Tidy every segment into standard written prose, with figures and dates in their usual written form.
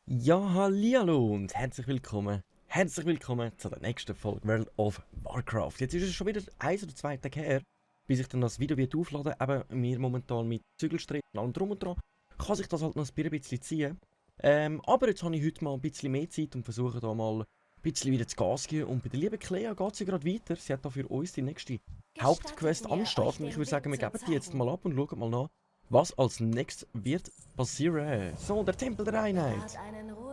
Ja, hallihallo und herzlich willkommen. Herzlich willkommen zu der nächsten Folge World of Warcraft. Jetzt ist es schon wieder 1 oder 2 Tage her, bis ich dann das Video wieder aufladen. Eben, wir momentan mit Zügelstreben und allem drum und dran. Kann sich das halt noch ein bisschen ziehen. Aber jetzt habe ich heute mal ein bisschen mehr Zeit und versuche da mal ein bisschen wieder zu Gas zu gehen. Und bei der lieben Clea geht sie gerade weiter. Sie hat da für uns die nächste Hauptquest ansteht. Und ich würde sagen, wir geben die jetzt mal ab und schauen mal nach, was als nächstes wird passieren. So, der Tempel der Einheit.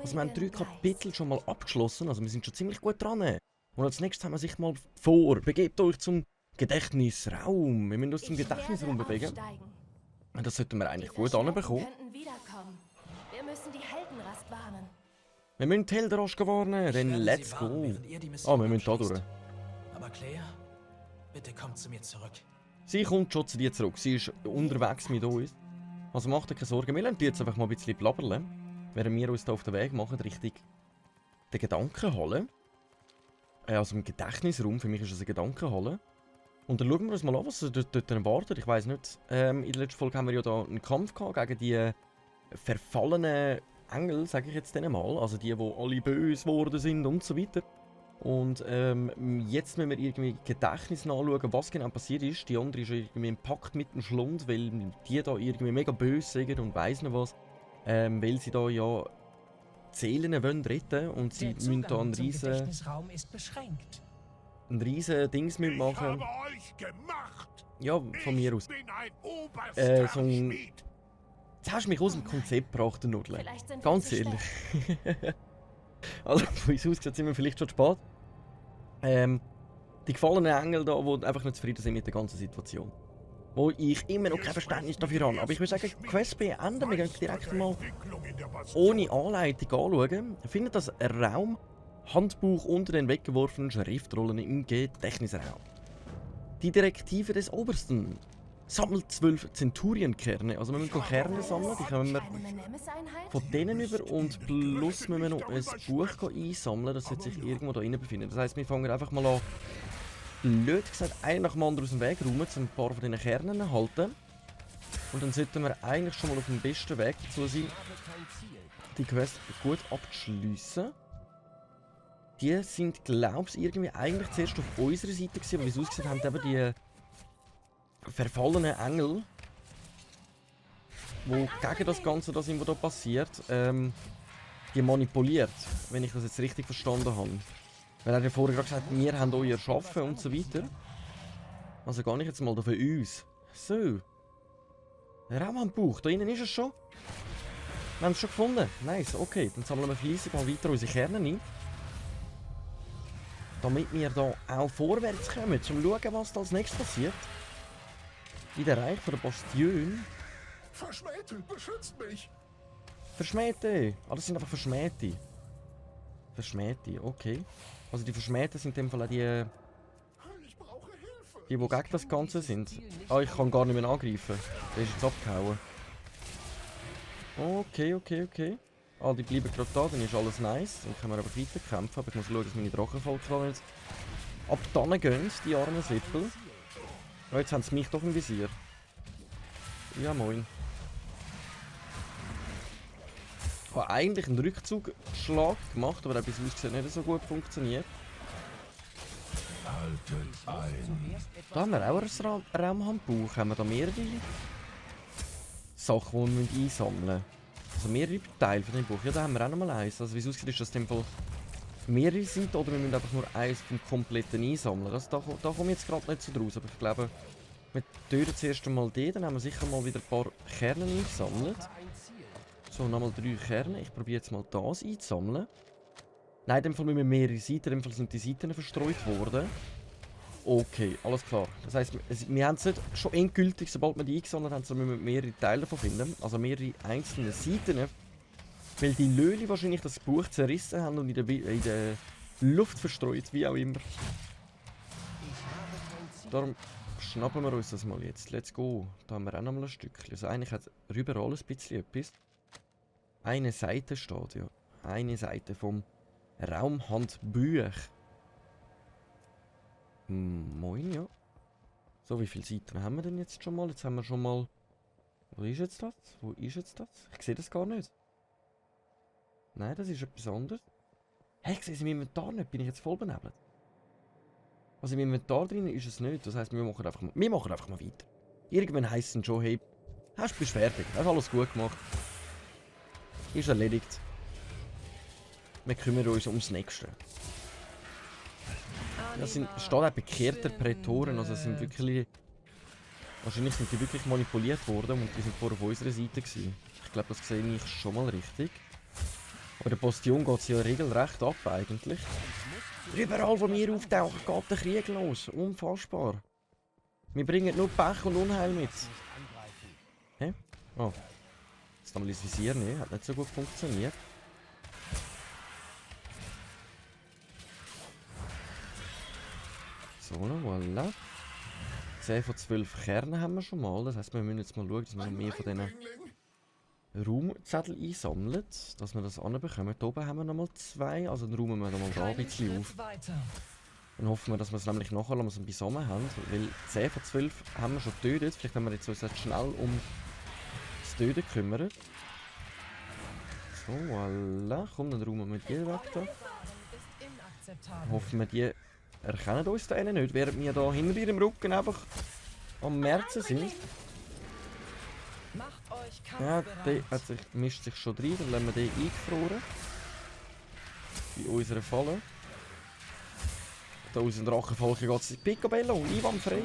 Also wir haben 3 Kapitel schon mal abgeschlossen, also wir sind schon ziemlich gut dran. Und als nächstes haben wir sich mal vor, begebt euch zum Gedächtnisraum. Wir müssen uns zum Gedächtnisraum bewegen. Und das sollten wir eigentlich gut anbekommen. Wir müssen die Heldenrast warnen. Wir müssen die Heldenrast warnen, dann let's go. Ah, wir müssen da durch. Aber Clea, bitte komm zu mir zurück. Sie kommt schon zu dir zurück, sie ist unterwegs mit uns. Also macht euch keine Sorgen, wir lassen die jetzt einfach mal ein bisschen blabbern, während wir uns da auf den Weg machen, Richtung den Gedankenhalle. Also im Gedächtnisraum, für mich ist es ein Gedankenhalle. Und dann schauen wir uns mal an, was dort erwartet. Ich weiss nicht, in der letzten Folge haben wir ja da einen Kampf gehabt gegen die verfallenen Engel, sage ich jetzt denen mal. Also die alle böse geworden sind und so weiter. Und jetzt müssen wir irgendwie Gedächtnis nachschauen, was genau passiert ist. Die andere ist irgendwie im Pakt mit dem Schlund, weil die da irgendwie mega böse sind und weiss noch was. Weil sie da ja Seelen wollen retten und sie müssen da einen riesen Dings mitmachen. Ja, von mir aus. So ein... Jetzt hast du mich aus dem Konzept gebracht, der Nudel. Ganz ehrlich. Also von uns aus sind wir vielleicht schon spät. Die gefallenen Engel da, die einfach nicht zufrieden sind mit der ganzen Situation. Wo ich immer noch kein Verständnis dafür habe. Aber ich würde sagen, Quest beenden. Wir gehen direkt mal ohne Anleitung anschauen. Findet das Raumhandbuch unter den weggeworfenen Schriftrollen im Gedächtnisraum. Die Direktive des Obersten. Sammelt 12 Zenturienkerne. Also wir müssen Kerne sammeln, die können wir von denen über und plus müssen wir noch ein Buch einsammeln, das sollte sich irgendwo da innen befinden. Das heisst, wir fangen einfach mal an, blöd gesagt, einen nach dem anderen aus dem Weg räumen, um ein paar von diesen Kernen zu erhalten. Und dann sollten wir eigentlich schon mal auf dem besten Weg dazu sein, die Quest gut abzuschliessen. Die sind, glaube ich, irgendwie eigentlich zuerst auf unserer Seite gewesen, aber wie es ausgesehen haben, eben die verfallenen Engel, die gegen das Ganze, das was da passiert, die manipuliert, wenn ich das jetzt richtig verstanden habe. Weil er hat ja vorher gerade gesagt, wir haben euch erschaffen und so weiter. Also gar nicht jetzt mal da für uns. So. Raumhandbuch, da innen ist es schon. Wir haben es schon gefunden. Nice, okay. Dann sammeln wir fleissig mal weiter unsere Kerne ein. Damit wir da auch vorwärts kommen, um zu schauen, was da als nächstes passiert. In der Reich von der Bastion. Verschmähte, beschützt mich! Verschmähte! Ah, das sind einfach Verschmähte. Verschmähte, okay. Also die Verschmähten sind in dem Fall auch die... Ich brauche Hilfe! Die gegen das Ganze sind. Ah, ich kann gar nicht mehr angreifen. Der ist jetzt abgehauen. Okay. Ah, die bleiben gerade da, dann ist alles nice. Dann können wir aber weiter kämpfen. Aber ich muss schauen, dass meine Drachenvolkswagen jetzt ab dann gehen, die armen Sippel. Oh, jetzt haben sie mich doch im Visier. Ja, moin. Ich habe eigentlich einen Rückzugschlag gemacht, aber der bis ausgesehen nicht so gut funktioniert. Da haben wir auch ein Raumhandbuch. Haben wir da mehrere Sachen, die wir einsammeln müssen? Also mehrere Teile von dem Buch. Ja, da haben wir auch nochmal eins. Also wie es aussieht, ist das in dem Fall mehrere sind oder wir müssen einfach nur eins vom kompletten einsammeln. Das, da komme ich jetzt gerade nicht so draus, aber ich glaube, wir töten zuerst einmal den, dann haben wir sicher mal wieder ein paar Kerne eingesammelt. So, nochmal 3 Kerne. Ich probiere jetzt mal das einzusammeln. Nein, in dem Fall müssen wir mehrere Seiten, in dem Fall sind die Seiten verstreut worden. Okay, alles klar. Das heisst, wir haben es nicht schon endgültig, sobald wir die eingesammelt haben, sondern wir müssen mehrere Teile davon finden. Also mehrere einzelne Seiten. Weil die Löli wahrscheinlich das Buch zerrissen haben und in der Luft verstreut, wie auch immer. Darum schnappen wir uns das mal jetzt. Let's go. Da haben wir auch noch mal ein Stückchen. Also eigentlich hat überall ein bisschen etwas. Eine Seite steht, ja. Eine Seite vom Raumhandbuch. Moin, ja. So, wie viele Seiten haben wir denn jetzt schon mal? Jetzt haben wir schon mal... Wo ist jetzt das? Wo ist jetzt das? Ich sehe das gar nicht. Nein, das ist etwas anderes. Hey, ich sehe es im Inventar nicht. Bin ich jetzt voll benebelt? Also im Inventar drin ist es nicht. Das heisst, wir machen einfach mal weiter. Irgendwann heisst es dann schon, hey, bist du fertig. Hast alles gut gemacht. Ist erledigt. Wir kümmern uns ums Nächste. Das steht auch bekehrte Prätoren, also sind wirklich... Wahrscheinlich sind die wirklich manipuliert worden und die sind vorher auf unserer Seite gewesen. Ich glaube, das sehe ich schon mal richtig. Aber der Bastion geht es ja regelrecht ab eigentlich. Überall, wo wir auftauchen, geht der Krieg los. Unfassbar. Wir bringen nur Pech und Unheil mit. Hä? Oh. Das Visier nicht, hat nicht so gut funktioniert. So, voilà. 10 von 12 Kernen haben wir schon mal. Das heisst, wir müssen jetzt mal schauen, dass wir noch mehr von diesen Raumzetteln einsammeln. Dass wir das anbekommen. Hier oben haben wir nochmal 2. Also dann räumen wir nochmal da ein bisschen auf. Dann hoffen wir, dass wir es nämlich nachher ein beisammen haben. Weil 10 von 12 haben wir schon getötet. Vielleicht haben wir jetzt uns jetzt schnell um das Töten kümmern. So, voilà. Komm, dann räumen wir die weg da. Hoffen wir, die erkennen uns da nicht, während wir da hinter ihrem Rücken einfach am Merzen sind. Ja, der mischt sich schon rein, dann lassen wir den eingefroren. Bei unserer Falle. Da aus dem Drachenvolk geht es Picobello, einwandfrei.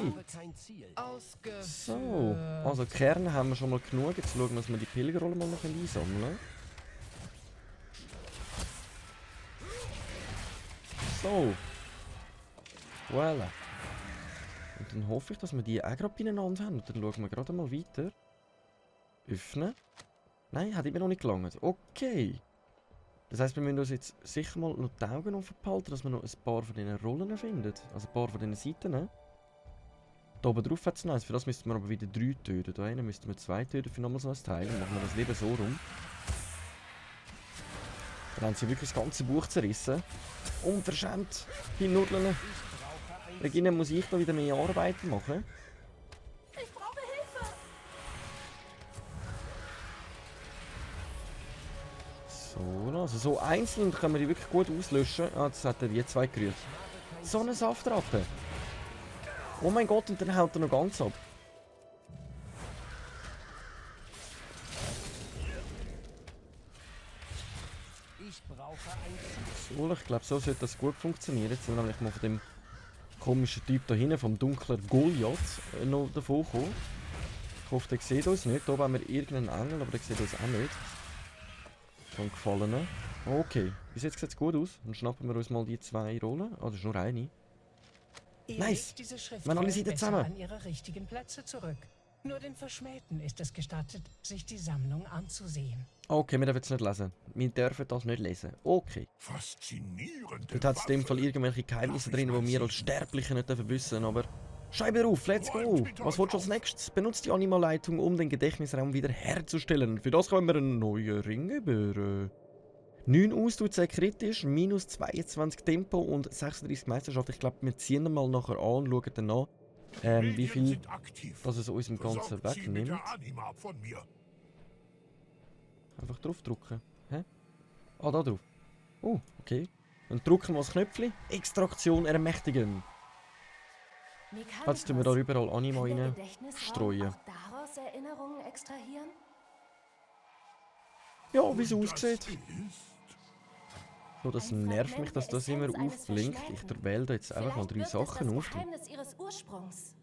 So, also Kerne haben wir schon mal genug. Jetzt schauen wir, dass wir die Pilgerrolle mal noch einsammeln können. So. Voilà. Und dann hoffe ich, dass wir die auch gerade beieinander haben. Und dann schauen wir gerade mal weiter. Öffnen. Nein, hat immer noch nicht gelangt. Okay. Das heisst, wir müssen uns jetzt sicher mal noch die Augen offen behalten, dass wir noch ein paar von diesen Rollen finden. Also ein paar von diesen Seiten. Da oben drauf hat es noch eins. Für das müssten wir aber wieder 3 töten. Da einen müssten wir 2 töten für nochmal so ein Teil. Dann machen wir das lieber so rum. Dann haben sie wirklich das ganze Buch zerrissen. Unverschämt. Die Nudeln. Regina, muss ich da wieder mehr Arbeit machen? Ich brauche Hilfe! So, also so einzeln können wir die wirklich gut auslöschen. Ah, das hat er die 2 gerührt. So eine Saftratte. Oh mein Gott, und dann haut er noch ganz ab. So, ich glaube, so sollte das gut funktionieren. Jetzt sind wir nämlich mal von dem komischen Typ da hinten, vom dunklen Goliath, noch davon gekommen. Ich hoffe, der sieht uns nicht. Hier haben wir irgendeinen Engel, aber der sieht uns auch nicht. Von Gefallenen. Okay, bis jetzt sieht es gut aus. Dann schnappen wir uns mal die 2 Rollen. Ah, das ist nur eine. Nice! Wir haben alle Seiten zusammen. An ihre richtigen Plätze zurück. Nur den Verschmähten ist es gestattet, sich die Sammlung anzusehen. Okay, wir dürfen es nicht lesen. Wir dürfen das nicht lesen. Okay. Faszinierend. Dort hat es in dem Fall irgendwelche Geheimnisse drin, die wir als Sterbliche nicht wissen dürfen, aber... Scheibe auf, let's go! Was willst du als nächstes? Benutzt die Animaleitung, um den Gedächtnisraum wieder herzustellen. Für das können wir einen neuen Ring über... 9 Ausdauer sehr kritisch, minus 22 Tempo und 36 Meisterschaft. Ich glaube, wir ziehen ihn mal nachher an und schauen dann an, wie viel das es uns im Ganzen wegnimmt. Einfach draufdrücken. Hä? Ah, da drauf. Oh, okay. Dann drücken wir das Knöpfchen. Extraktion ermächtigen. Jetzt tun wir da überall Anima rein streuen. Auch daraus Erinnerungen extrahieren? Ja, wie es aussieht. So, das nervt mich, dass das immer aufblinkt. Ich wähle da jetzt einfach mal 3 Sachen auf. Das Geheimnis ihres Ursprungs.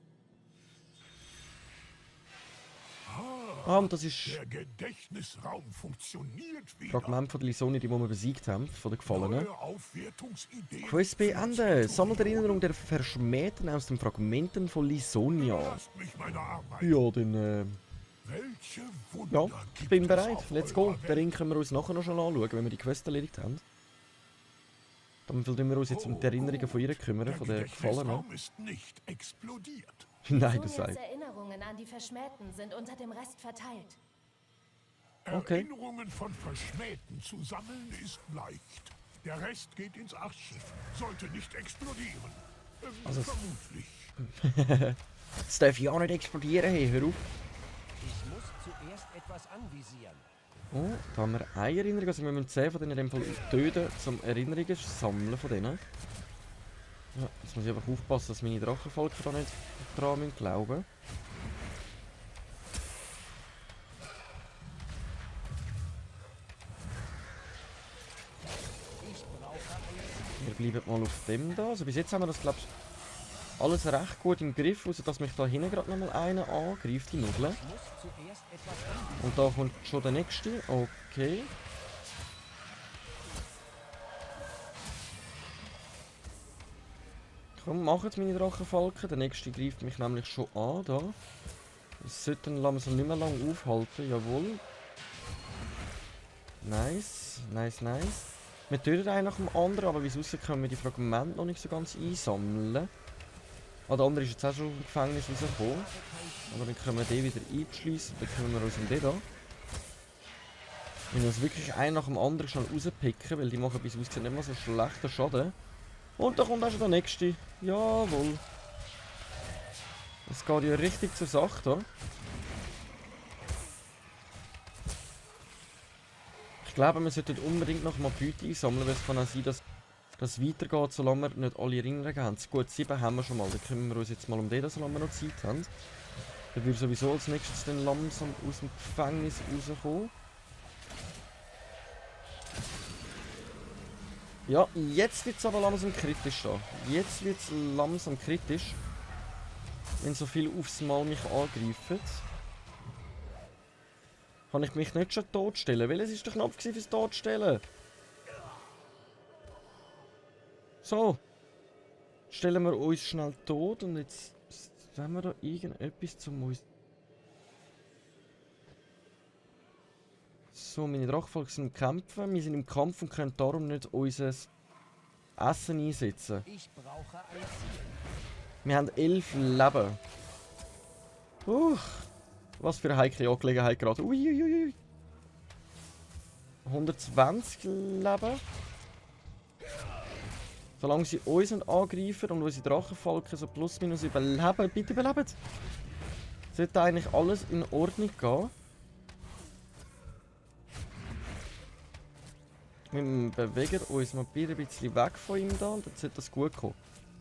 Ah, und das ist Der Gedächtnisraum funktioniert wieder. Fragment von der Lisoni, die wir besiegt haben, von den Gefallenen. Neue Aufwertungsideen. Quest beenden. Sammelt Erinnerung der Verschmähten aus den Fragmenten von Lisonia. Lasst mich meine Arbeit. Ja, dann, Welche ja, Wunder ich gibt bin es bereit. auf Let's eurer go. Den Welt? Ring können wir uns nachher noch schon anschauen, wenn wir die Quest erledigt haben. Dann würden wir uns jetzt um die Erinnerungen von ihr kümmern, von der Gefallenen. Gedächtnisraum ist nicht explodiert. Nein, das Sonias sei. Erinnerungen an die Verschmähten sind unter dem Rest verteilt. Okay. Erinnerungen von Verschmähten zu sammeln ist leicht. Der Rest geht ins Archiv. Sollte nicht explodieren. Also, Vermutlich. es darf ja auch nicht explodieren, hey, hör auf. Ich muss zuerst etwas anvisieren. Oh, da haben wir eine Erinnerung, also wir müssen 10 von denen in dem Fall töten, um Erinnerungen zu sammeln von denen. Ja, jetzt muss ich einfach aufpassen, dass meine Drachenvolker da nicht dran müssen glauben. Wir bleiben mal auf dem da. Also bis jetzt haben wir das, glaube ich, alles recht gut im Griff, außer dass mich da hinten gerade nochmal einer angreift, die Nudeln. Und da kommt schon der nächste. Okay. Komm, macht meine Drachenfalken. Der nächste greift mich nämlich schon an. Da. Das sollte dann langsam nicht mehr lange aufhalten. Jawohl. Nice. Nice, nice. Wir töten einen nach dem anderen, aber wie es aussieht, können wir die Fragmente noch nicht so ganz einsammeln. Ah, der andere ist jetzt auch schon aus dem Gefängnis rausgekommen. Aber dann können wir den wieder einschliessen. Dann können wir uns um den da. Wir müssen uns wirklich einen nach dem anderen schnell rauspicken, weil die machen bis aussieht nicht mehr so schlechten Schaden. Und da kommt auch schon der nächste. Jawohl. Es geht ja richtig zur Sache da. Ich glaube, wir sollten unbedingt noch mal Beute einsammeln, weil es kann auch sein, dass das weitergeht, solange wir nicht alle Erinnerungen haben. Gut, 7 haben wir schon mal. Dann kümmern wir uns jetzt mal um den, solange wir noch Zeit haben. Dann würde sowieso als nächstes dann langsam aus dem Gefängnis rauskommen. Ja, jetzt wird es aber langsam kritisch da. Jetzt wird es langsam kritisch. Wenn so viel aufs Mal mich angreifen. Kann ich mich nicht schon totstellen? Welches ist der Knopf fürs Totstellen? So. Stellen wir uns schnell tot und jetzt haben wir da irgendetwas zum uns. So, meine Drachenfolge sind im Kämpfen. Wir sind im Kampf und können darum nicht unser Essen einsetzen. Ich brauche ein Ziel. Wir haben 11 Leben. Was für eine heikle Angelegenheit gerade. Uiuiui. 120 Leben. Solange sie uns angreifen und unsere Drachenfalken so plus minus überleben, bitte überlebt. Sollte eigentlich alles in Ordnung gehen. Wir bewegen uns mal ein bisschen weg von ihm da und dann sollte das gut kommen.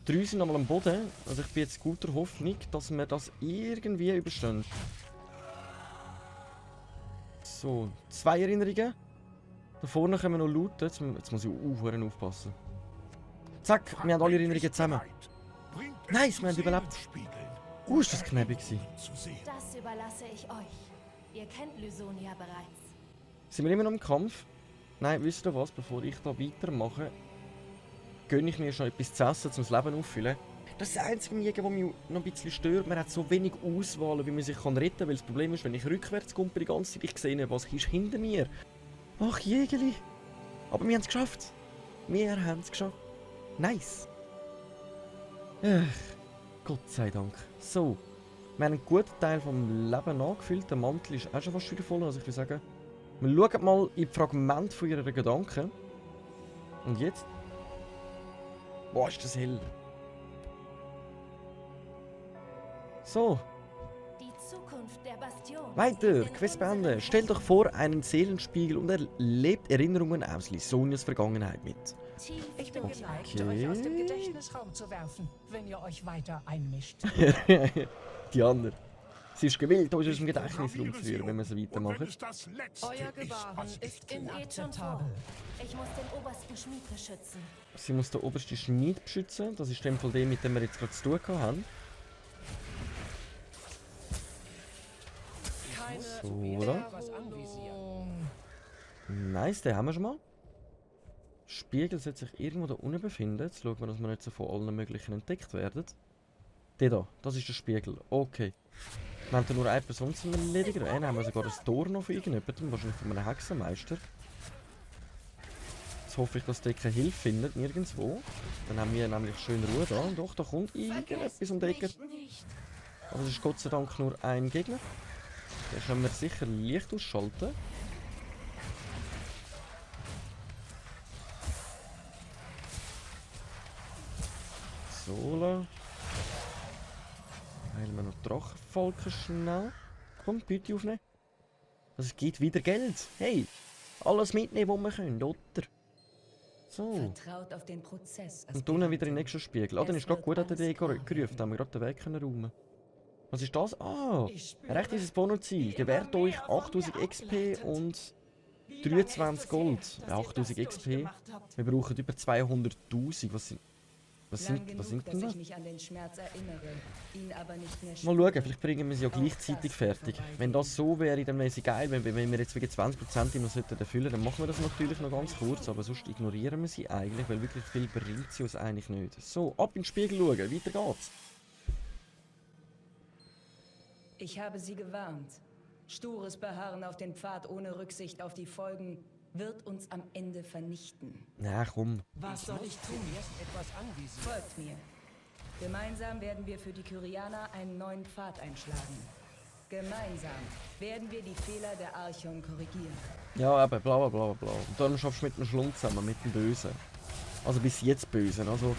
3 sind nochmal am Boden, also ich bin jetzt guter Hoffnung, dass wir das irgendwie überstehen. So, 2 Erinnerungen. Da vorne können wir noch looten. Jetzt muss ich aufpassen. Zack, wir haben alle Erinnerungen zusammen. Nice, wir haben überlebt. Ist das knapp gewesen. Das überlasse ich euch. Ihr kennt Lysonia bereits. Sind wir immer noch im Kampf? Nein, wisst ihr was? Bevor ich da weitermache, gönne ich mir schon etwas zu essen, um das Leben auffüllen. Das ist das einzige Jäger, das mich noch ein bisschen stört. Man hat so wenig Auswahl, wie man sich retten kann. Weil das Problem ist, wenn ich rückwärts komme die ganze Zeit, ich sehe, was ist hinter mir. Ach, Jägerli. Aber wir haben es geschafft. Wir haben es geschafft. Nice. Gott sei Dank. So. Wir haben einen guten Teil vom Leben angefüllt. Der Mantel ist auch schon fast wieder voll. Also ich würde sagen, wir schauen mal in die Fragmente von ihren Gedanken. Und jetzt? Boah, ist das hell. So. Die Zukunft der Bastion. Weiter, liegt in Quest unseren beenden. Stell doch vor einen Seelenspiegel und erlebt Erinnerungen aus Lysonias Vergangenheit mit. Tief Ich bin geneigt, Okay. euch aus dem Gedächtnisraum zu werfen, wenn ihr euch weiter einmischt. Die andere. Sie ist gewillt, uns aus dem Gedächtnis rumzuführen, wenn wir so weitermachen. Euer Gebaren ist Geht schon inakzeptabel. vor. Ich muss den obersten Schmied beschützen. Sie muss den obersten Schmied beschützen. Das ist in dem Fall der, mit dem wir jetzt gerade zu tun haben. Keine So, oder? Was anvisieren. Nice, den haben wir schon mal. Spiegel sollte sich irgendwo da unten befinden. Jetzt schauen wir, dass wir nicht so von allen möglichen entdeckt werden. Der da, das ist der Spiegel. Okay. Wir haben da nur eine Person zum Erledigen. Dann haben wir sogar ein Tor noch von irgendjemandem, wahrscheinlich von einem Hexenmeister. Jetzt hoffe ich, dass der keine Hilfe findet, nirgendwo. Dann haben wir nämlich schön Ruhe da. Und doch, da kommt irgendetwas um die Ecke. Aber es ist Gott sei Dank nur ein Gegner. Den können wir sicher Licht ausschalten. So, heilen wir noch die Drachenfalken schnell. Komm, Beute aufnehmen. Das gibt wieder Geld. Hey, alles mitnehmen, was wir können, oder? So. Vertraut auf den Prozess. Und unten wieder in den nächsten Spiegel. Ah, dann ist gerade gut, dass der Deko gerufen, da haben wir gerade den Weg können räumen. Was ist das? Ah, recht dieses Bonusziel. Gewährt euch 8000 XP und 23 Gold. 8000 XP. Wir brauchen über 200.000. Was sind denn das? Mal schauen, vielleicht bringen wir sie ja gleichzeitig fertig. Wenn das so wäre, dann wäre es geil. Wenn wir jetzt wegen 20% immer erfüllen, dann machen wir das natürlich noch ganz kurz. Aber sonst ignorieren wir sie eigentlich, weil wirklich viel bringt sie uns eigentlich nicht. So, ab in den Spiegel schauen. Weiter geht's. Ich habe sie gewarnt. Stures Beharren auf den Pfad ohne Rücksicht auf die Folgen wird uns am Ende vernichten. Na komm. Was soll ich tun? Erst etwas anvisieren. Folgt mir. Gemeinsam werden wir für die Kyrianer einen neuen Pfad einschlagen. Gemeinsam werden wir die Fehler der Archon korrigieren. Ja, eben, bla bla bla bla. Und dann schaffst du mit dem Schlund zusammen, mit dem Bösen. Also bis jetzt Bösen. Also,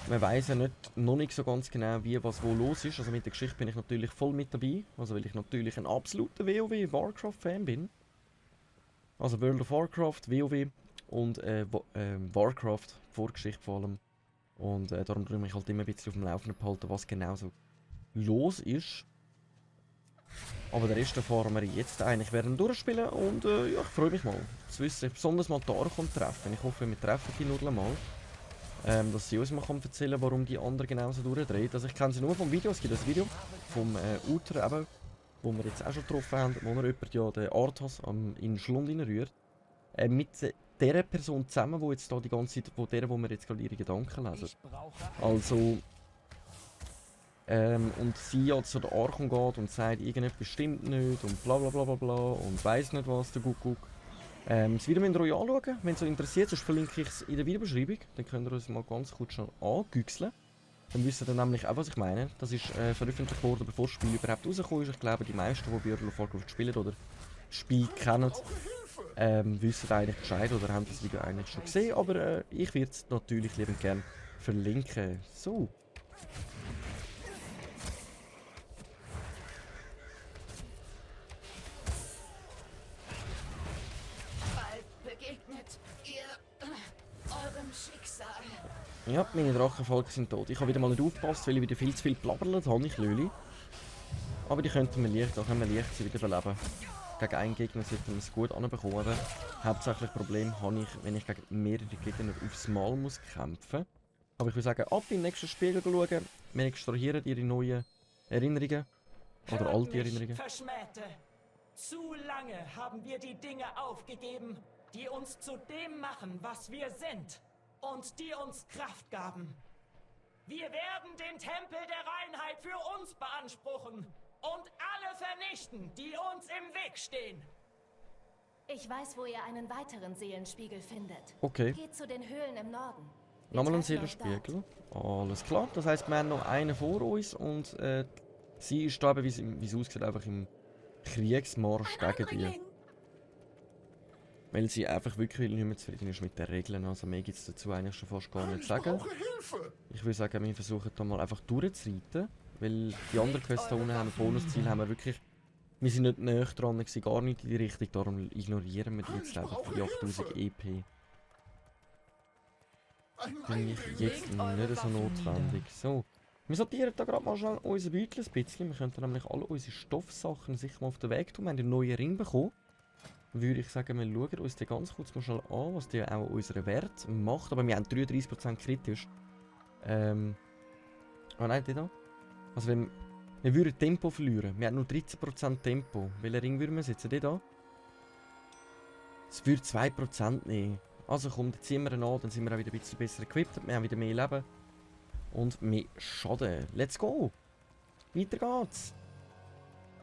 man weiss ja noch nicht so ganz genau, wie was wo los ist. Also mit der Geschichte bin ich natürlich voll mit dabei. Also weil ich natürlich ein absoluter WoW-Warcraft-Fan bin. Also World of Warcraft, WoW und Warcraft, Vorgeschichte vor allem. Und darum tue ich mich halt immer ein bisschen auf dem Laufenden behalten, was genau so los ist. Aber den Rest erfahren wir jetzt eigentlich während dem Durchspielen und ja, ich freue mich mal zu wissen, besonders mal die Archon treffen. Ich hoffe, wir treffen die nur mal. Dass sie uns mal erzählen kann, warum die anderen genauso durchdreht. Also ich kenne sie nur vom Video, es gibt ein Video vom Uter eben, wo wir jetzt auch schon getroffen haben, wo er jemand ja den Arthas in den Schlund reinrührt. Mit der Person zusammen, die jetzt da die ganze Zeit, wo wir jetzt gerade ihre Gedanken lesen. Also, und sie ja zu der Archon geht und sagt, irgendetwas stimmt nicht und bla bla bla bla bla und weiss nicht was, der Guck. Das Video müsst ihr euch anschauen, wenn es euch interessiert, sonst verlinke ich es in der Videobeschreibung. Dann könnt ihr uns mal ganz kurz schon angüchseln. Dann wisst ihr nämlich auch, was ich meine. Das ist veröffentlicht worden, bevor das Spiel überhaupt rausgekommen ist. Ich glaube, die meisten, die World of Warcraft spielen oder das Spiel kennen, wissen eigentlich Bescheid oder haben das Video eigentlich schon gesehen. Aber ich würde es natürlich liebend gerne verlinken. So. Begegnet ihr eurem Schicksal. Ja, meine Drachenfolgen sind tot. Ich habe wieder mal nicht aufgepasst, weil ich wieder viel zu viel blabbert habe, ich Lüli. Aber die könnten wir leicht, da können wir leicht sie wieder beleben. Gegen einen Gegner sollten wir es gut anbekommen. Aber hauptsächlich Problem habe ich, wenn ich gegen mehrere Gegner aufs Mal muss kämpfen. Aber ich würde sagen, ab in den nächsten Spiegel schauen. Wir extrahieren ihre neuen Erinnerungen. Oder alte Erinnerungen. Verschmähte! Zu lange haben wir die Dinge aufgegeben, die uns zu dem machen, was wir sind und die uns Kraft gaben. Wir werden den Tempel der Reinheit für uns beanspruchen und alle vernichten, die uns im Weg stehen. Ich weiß, wo ihr einen weiteren Seelenspiegel findet. Okay. Geht zu den Höhlen im Norden. Wir Nochmal ein treffen euch Seelenspiegel. Alles klar. Das heisst, wir haben noch einen vor uns und sie ist da eben, wie es aussieht, einfach im Kriegsmarsch gegen die. Weil sie einfach wirklich nicht mehr zufrieden ist mit den Regeln. Also mehr gibt es dazu eigentlich schon fast gar nicht zu sagen. Ich würde sagen, wir versuchen da mal einfach durchzureiten. Weil die anderen Quests da unten haben wir Bonusziel, haben wir wirklich... Wir sind nicht näher dran, gar nicht in die Richtung, darum ignorieren wir die jetzt einfach für die 8000 EP. Finde ich jetzt nicht so notwendig. So. Wir sortieren da gerade mal schnell unser Beutel ein bisschen. Wir könnten nämlich alle unsere Stoffsachen sicher mal auf den Weg tun. Wir haben einen neuen Ring bekommen. Würde ich sagen, wir schauen uns den ganz kurz mal schnell an, was der auch unseren Wert macht. Aber wir haben 33% kritisch. Oh nein, der da. Also wenn wir würden Tempo verlieren. Wir haben nur 13% Tempo. Welchen Ring würden wir setzen? Der da? Es würde 2% nehmen. Also komm, dann ziehen wir ihn an, dann sind wir auch wieder ein bisschen besser equipped. Wir haben wieder mehr Leben. Und mehr Schaden. Let's go! Weiter geht's.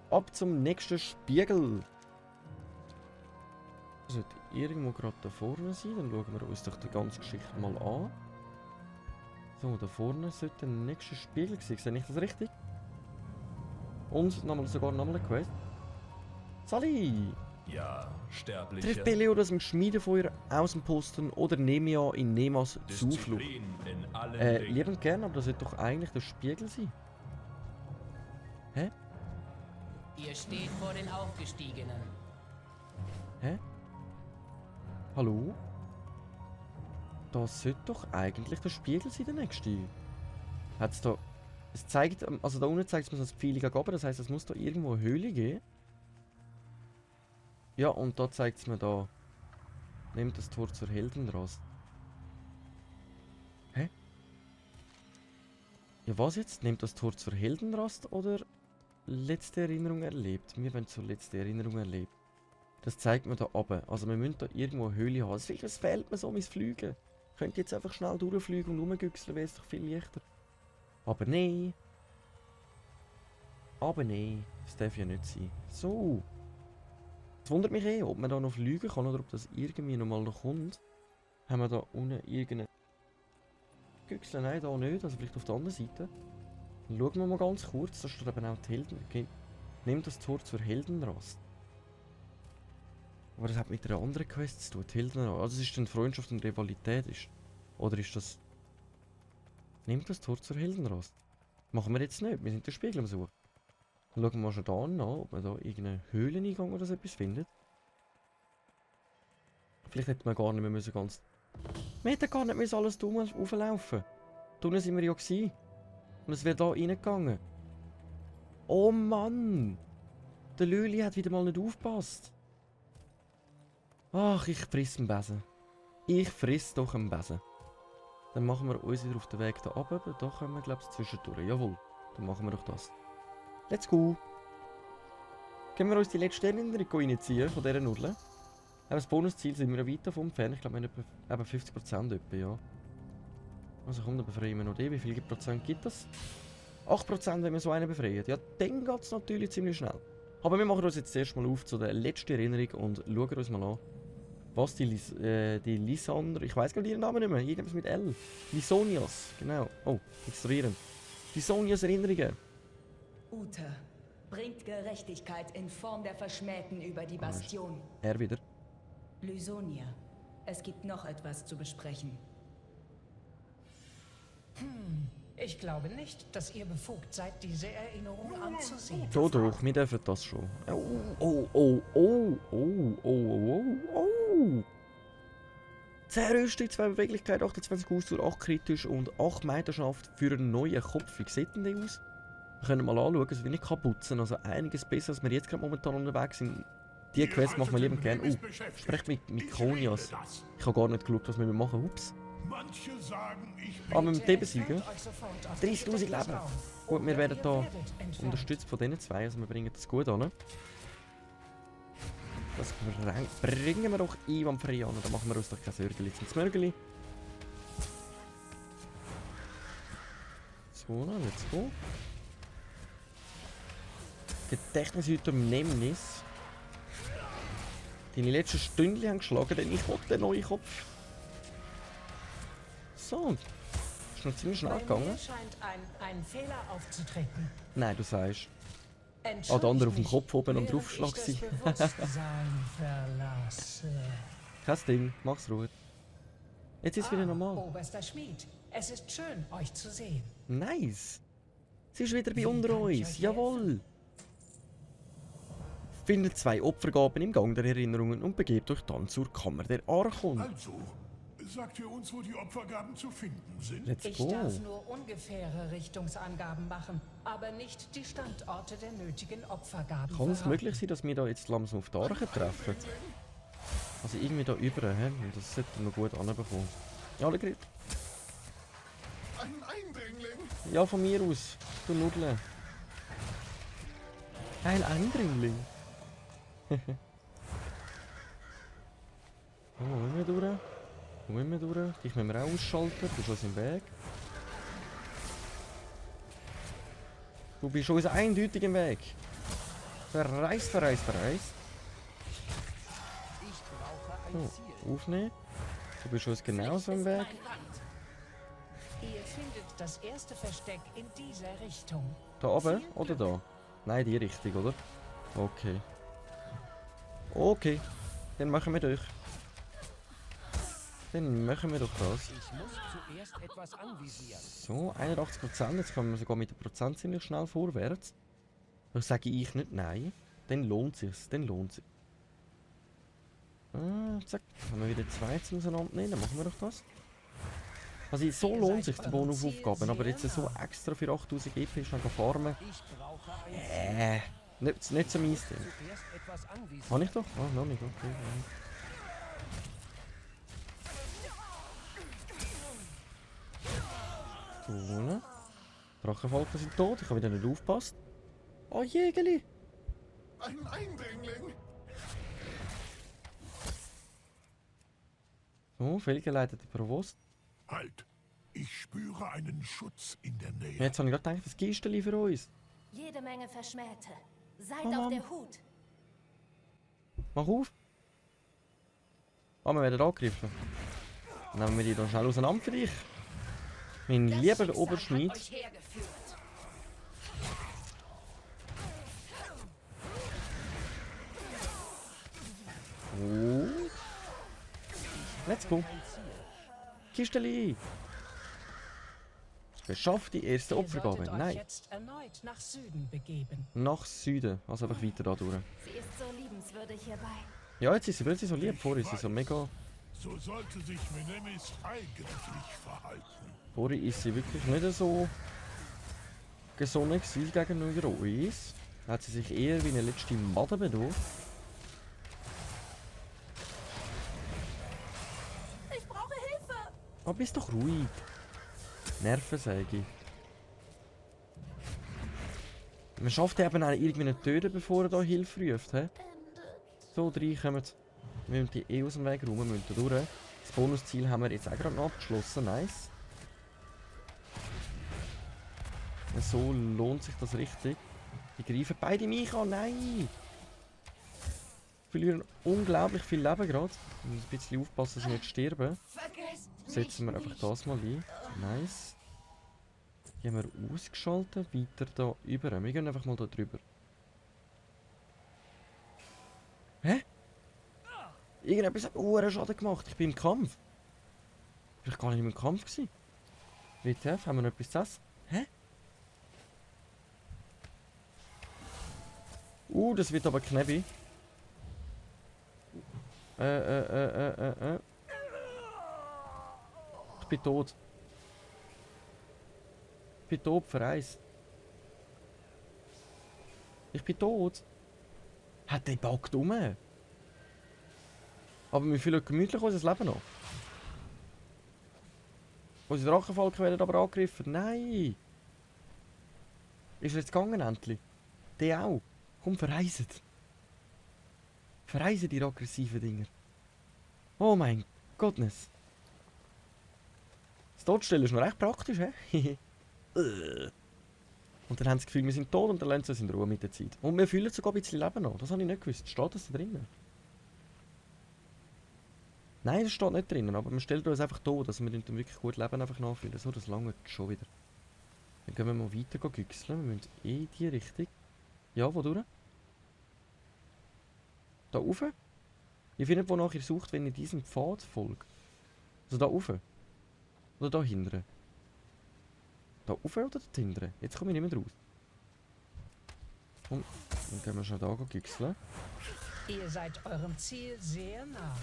Ab zum nächsten Spiegel. Sollte irgendwo gerade da vorne sein, dann schauen wir uns doch die ganze Geschichte mal an. So, da vorne sollte der nächste Spiegel sein, sehe ich das richtig? Und sogar nochmal eine Quest. Sally! Ja, Trifft Sterblicher. Peleodas im Schmiedefeuer Außenposten oder Nemea in Nemas Zuflucht? Disziplin in allen Dingen. Liebend gern, aber das sollte doch eigentlich der Spiegel sein. Hä? Ihr steht vor den Aufgestiegenen. Hä? Hallo? Das sollte doch eigentlich der Spiegel sein, der nächste. Hat's da... Es zeigt... Also da unten zeigt es mir so das Pfeil gegen oben, das heisst, es muss da irgendwo eine Höhle geben. Ja, und da zeigt es mir da... Nehmt das Tor zur Heldenrast. Hä? Ja, was jetzt? Nehmt das Tor zur Heldenrast oder letzte Erinnerung erlebt? Wir wollen zur letzten Erinnerung erlebt. Das zeigt mir da oben. Also wir müssen da irgendwo eine Höhle haben. Es fehlt mir so mein Fliegen. Ich könnte jetzt einfach schnell durchfliegen und rumgüchseln, wäre es doch viel leichter. Aber nein. Aber nein. Das darf ja nicht sein. So. Es wundert mich ob man da noch fliegen kann oder ob das irgendwie nochmal noch kommt. Haben wir da unten irgendeine... Güchseln? Nein, da nicht. Also vielleicht auf der anderen Seite. Dann schauen wir mal ganz kurz. Da steht eben auch die Helden... Okay. Nehmt das Tor zur Heldenrast. Aber das hat mit einer anderen Quest zu tun. Die Heldenrast. Also es ist dann Freundschaft und Rivalität. Oder ist das... Nehmt das Tor zur Heldenrast. Machen wir jetzt nicht. Wir sind den Spiegel am Suchen. Dann schauen wir mal schon da an, ob man da irgendeinen Höhleneingang oder so etwas findet. Vielleicht hätte man gar nicht mehr müssen ganz... Wir hätten gar nicht müssen alles dumm auflaufen. Da unten sind wir ja gewesen. Und es wäre da reingegangen. Oh Mann! Der Lüli hat wieder mal nicht aufgepasst. Ach, ich friss einen Besen. Ich friss doch einen Besen. Dann machen wir uns wieder auf den Weg da runter. Da können wir, glaube ich, zwischendurch. Jawohl, dann machen wir doch das. Let's go! Können wir uns die letzte Erinnerung reinziehen von dieser Nudel? Aber das Bonusziel sind wir weit davon entfernt. Ich glaube, wir haben etwa 50% etwa, ja. Also komm, dann befreien wir noch den. Wie viel Prozent gibt das? 8%, wenn wir so einen befreien. Ja, dann geht es natürlich ziemlich schnell. Aber wir machen uns jetzt erst mal auf zu der letzten Erinnerung und schauen uns mal an, was die Lysandra... Ich weiß gar nicht ihren Namen nicht mehr. Irgendwas mit L. Lysonias, genau. Oh, extrahieren. Lysonias Erinnerungen. Uther bringt Gerechtigkeit in Form der Verschmähten über die Bastion. Er wieder. Lysonia, es gibt noch etwas zu besprechen. Ich glaube nicht, dass ihr befugt seid, diese Erinnerung anzusehen. Doch, wir dürfen das schon. Oh. 10 Rüstung, 2 Beweglichkeit, 28 Ausdauer, 8 kritisch und 8 Meisterschaft für einen neuen Kopf. Wie sieht denn der aus? Wir können mal anschauen, es will nicht kaputt sein. Also einiges besser, als wir jetzt gerade momentan unterwegs sind. Die Quest machen wir liebend gerne. Sprecht mit Kronias. Ich habe gar nicht geschaut, was wir machen. Ups. Manche sagen, ich Aber mit dem Tee besiegen. Euch sofort auf 30'000 die Leben. Drauf. Gut, wir werden da entfernt. unterstützt von diesen zwei, also wir bringen das gut an. Das bringen wir doch einwandfrei an, dann machen wir uns doch kein Sörgeli zum Smörgeli. So, dann, let's go. Gedächtnishüter Nemnis. Deine letzten Stündchen haben geschlagen, denn ich wollte den neuen Kopf. So. Ist noch ziemlich schnell Bei gegangen. mir scheint ein Fehler aufzutreten. Nein, du sagst. Entschuldigt der andere auf dem mich, Kopf oben und während draufschlag ich das Bewusstsein verlasse. Kein Ding, mach's ruhig. Jetzt ist es wieder normal. Oberster Schmied, es ist schön, euch zu sehen. Nice. Sie ist wieder bei Wie unter kann ich uns. euch Jawohl. Findet 2 Opfergaben im Gang der Erinnerungen und begebt euch dann zur Kammer der Archon. Also, sagt ihr uns, wo die Opfergaben zu finden sind? Let's Ich go. darf nur ungefähre Richtungsangaben machen, aber nicht die Standorte der nötigen Opfergaben. Kann es verraten. möglich sein, dass wir da jetzt langsam auf die Arche treffen? Also irgendwie da über, hä? Und das sollten wir gut anbekommen. Ja, alle Grit. Ein Eindringling? Ja, von mir aus. Du Nudeln. Ein Eindringling. Oh, wo müssen wir durch? Wo müssen wir durch? Dich müssen wir auch ausschalten. Du bist uns im Weg. Du bist uns eindeutig im Weg. Verreist. Ich brauche ein Ziel. Oh, aufnehmen. Du bist uns genauso im Weg. Ihr findet das erste Versteck in dieser Richtung. Da oben oder da? Nein, die Richtung, oder? Okay. Okay, dann machen wir durch. Dann machen wir doch das. Ich muss zuerst etwas anvisieren. So, 81%. Jetzt kommen wir sogar mit dem Prozent ziemlich schnell vorwärts. Da sage ich nicht nein. Dann lohnt sich's. Dann lohnt sich. Zack. Haben wir wieder 2 auseinandernehmen. Dann machen wir doch das. Also so lohnt sich die Bonusaufgaben. Aber jetzt so extra für 8000 EP schnell farmen. Ich brauche ein Nicht so mies Ding. zuerst etwas anvisieren. Habe ich doch? Ah, noch nicht. Okay. So. Drachenfalken sind tot. Ich habe wieder nicht aufgepasst. Oh, Jägerli! Ein Eindringling! So, fehlgeleitete Provost. Halt! Ich spüre einen Schutz in der Nähe. Jetzt habe ich gerade gedacht, das Kisteli für uns. Jede Menge Verschmähte. Seid Oh, auf Mann. der Hut. Mach auf! Ah, wir werden angegriffen. Dann nehmen wir die dann schnell auseinander für dich. Mein lieber Oberschmied. Und... Let's go. Kisteli! Beschafft die erste Ihr solltet Opfergabe. euch Nein, jetzt erneut nach Süden begeben. nach Süden. Also einfach weiter da durch. Sie ist so liebenswürdig hierbei. Ja, jetzt ist sie plötzlich so lieb. Vorher ist sie so mega... So sollte sich Menemis eigentlich verhalten. Vorher ist sie wirklich nicht so... gesonnen gewesen gegenüber uns. Da hat sie sich eher wie eine letzte Made benommen. Ich brauche Hilfe! Aber bist doch ruhig. Nervensäge. Man schafft eben auch irgendwie nicht töten, bevor er da Hilfe ruft. He? So, 3 kommen. Wir müssen die eh aus dem Weg räumen, wir müssen da durch. Das Bonusziel haben wir jetzt auch gerade noch abgeschlossen. Nice. So lohnt sich das richtig. Die greifen beide mich an. Nein! Verlieren unglaublich viel Leben gerade. Wir müssen ein bisschen aufpassen, dass sie nicht sterben. Vergesst Setzen wir einfach das mal ein. Nice. Die haben wir ausgeschaltet. Weiter da über. Wir gehen einfach mal da drüber. Hä? Irgendetwas hat einen Schaden gemacht. Ich bin im Kampf. Ich war gar nicht im Kampf gewesen. WTF, haben wir noch etwas zu essen? Hä? Das wird aber knebby. Ich bin tot. Ich bin tot, vereist. Ich bin tot. Hat der backt um? Aber wir fühlen gemütlich unser Leben noch. Unsere Drachenfalken werden aber angegriffen. Nein! Ist er jetzt gegangen, endlich? Der auch. Komm, verreiset. Verreisen die aggressiven Dinger. Oh mein Gottness. Das Totstellen ist noch recht praktisch, hä? Und dann haben sie das Gefühl, wir sind tot und dann lassen sie uns in Ruhe mit der Zeit. Und wir fühlen sogar ein bisschen Leben noch. Das habe ich nicht gewusst. Steht das da drinnen? Nein, das steht nicht drinnen, aber man stellt uns einfach da, dass wir dann wirklich gut Leben einfach nachfühlen. So, das lange schon wieder. Dann gehen wir mal weiter güchseln. Wir müssen in die Richtung. Ja, wo durch? Da rauf. Ihr findet, wonach ihr sucht, wenn ihr diesem Pfad folgt. Also da rauf. Oder da hinten. Da rauf oder da hinten? Jetzt komme ich nicht mehr raus. Und dann gehen wir schon da güchseln. Ihr seid eurem Ziel sehr nah.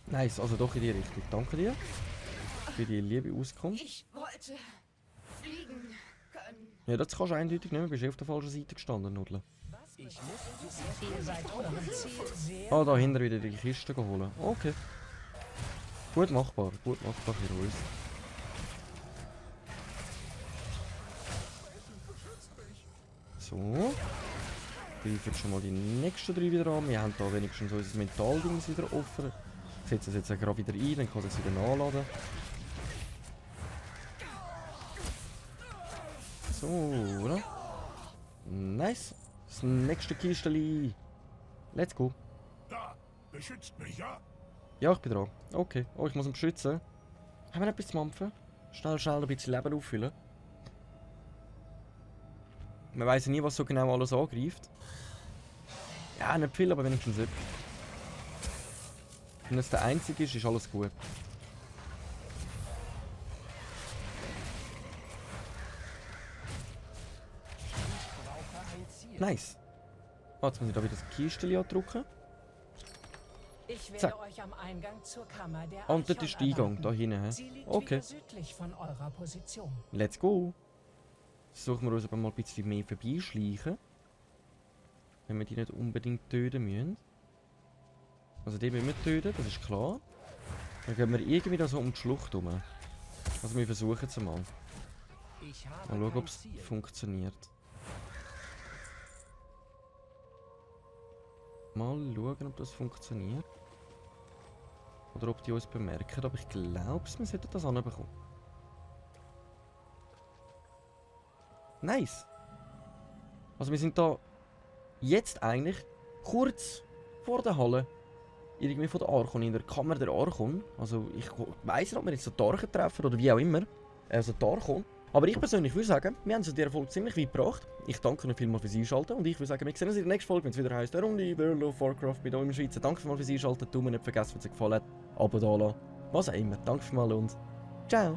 Nice, also doch in die Richtung. Danke dir für die liebe Auskunft. Ich wollte fliegen können. Ja, das kannst du eindeutig nicht mehr. Du bist auf der falschen Seite gestanden, Nudle. Ich muss zuerst Ihr seid eurem Ziel sehr Ah, da hinten wieder die Kiste holen. Okay. Gut machbar für uns. So. Greifen schon mal die nächsten 3 wieder an. Wir haben da wenigstens unser Mentalding wieder offen. Setzen es jetzt auch gerade wieder ein, dann kann es wieder nachladen. So, oder? Nice. Das nächste Kisteli. Let's go. Da! Beschützt mich, ja? Ja, ich bin dran. Okay. Oh, ich muss ihn beschützen. Haben wir noch etwas zu mampfen? Schnell ein bisschen Leben auffüllen. Man weiss ja nie, was so genau alles angreift. Ja, nicht viel, aber wenigstens etwas. Wenn es der einzige ist, ist alles gut. Nice. Oh, jetzt muss ich da wieder das Kistchen andrücken. Ich werde Zack. euch am Eingang zur Kammer der Und dort Archon ist die Eingang, erwarten. da hinten. Sie liegt Okay, wieder südlich von eurer Position. let's go. Versuchen wir uns aber mal ein bisschen mehr vorbeischleichen. Wenn wir die nicht unbedingt töten müssen. Also die müssen wir töten, das ist klar. Dann gehen wir irgendwie da so um die Schlucht herum. Also wir versuchen es mal. Ich habe Mal schauen, kein ob es Ziel. funktioniert. Mal schauen, ob das funktioniert. Oder ob die uns bemerken, aber ich glaube, wir sollten das anbekommen. Nice! Also wir sind da jetzt eigentlich kurz vor der Halle. Irgendwie von der Archon, in der Kammer der Archon. Also ich weiss nicht, ob wir jetzt so die Archen treffen oder wie auch immer. Also die Archon. Aber ich persönlich würde sagen, wir haben es in dieser Folge ziemlich weit gebracht. Ich danke euch vielmals fürs Einschalten und ich würde sagen, wir sehen uns in der nächsten Folge, wenn es wieder heisst, der Runde World of Warcraft bei euch im Schweizer. Danke vielmals fürs Einschalten, Daumen nicht vergessen, wenn es euch gefallen hat. Abo da lassen, was auch immer. Danke vielmals und ciao!